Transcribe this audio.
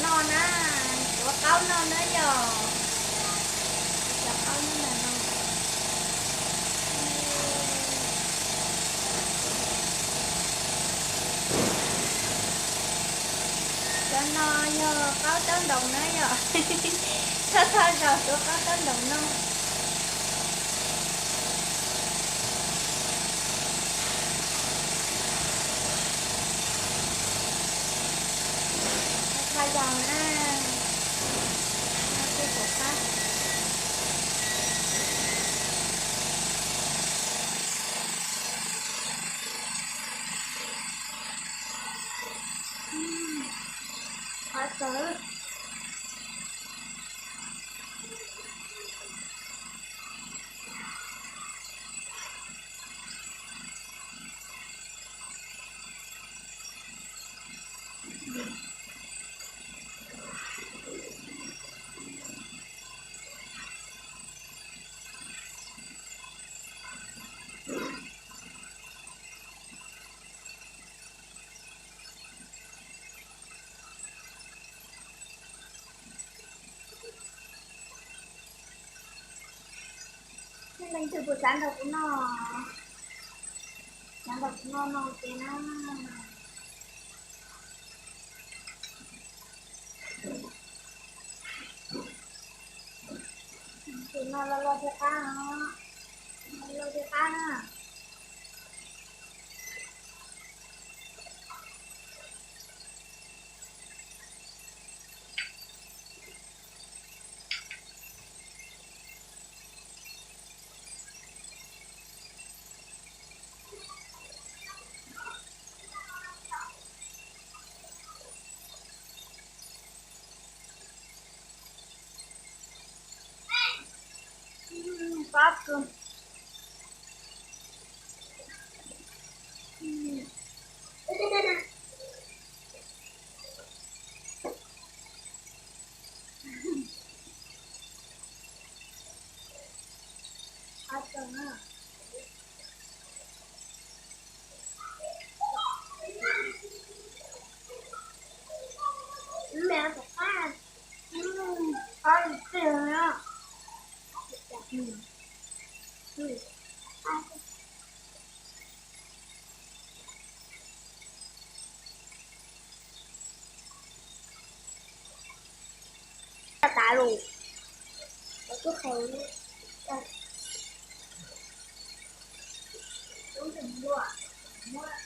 No na, tuav qaub no na yog, cov qaub no na no. Cov no yog qaub taub ntoos na yog, thawj thawj zaug tuav qaub taub ntoos no. Tha zaus na, no tej kuv qab. Qhov txawv. Leej twg puas xav nrog kuv noj, xav nrog kuv noj no ces na. Tus no lo lo thiaj qab os, lo lo thiaj qab na. Pab kawg. Tas lus, kuv twb qhia lub, muab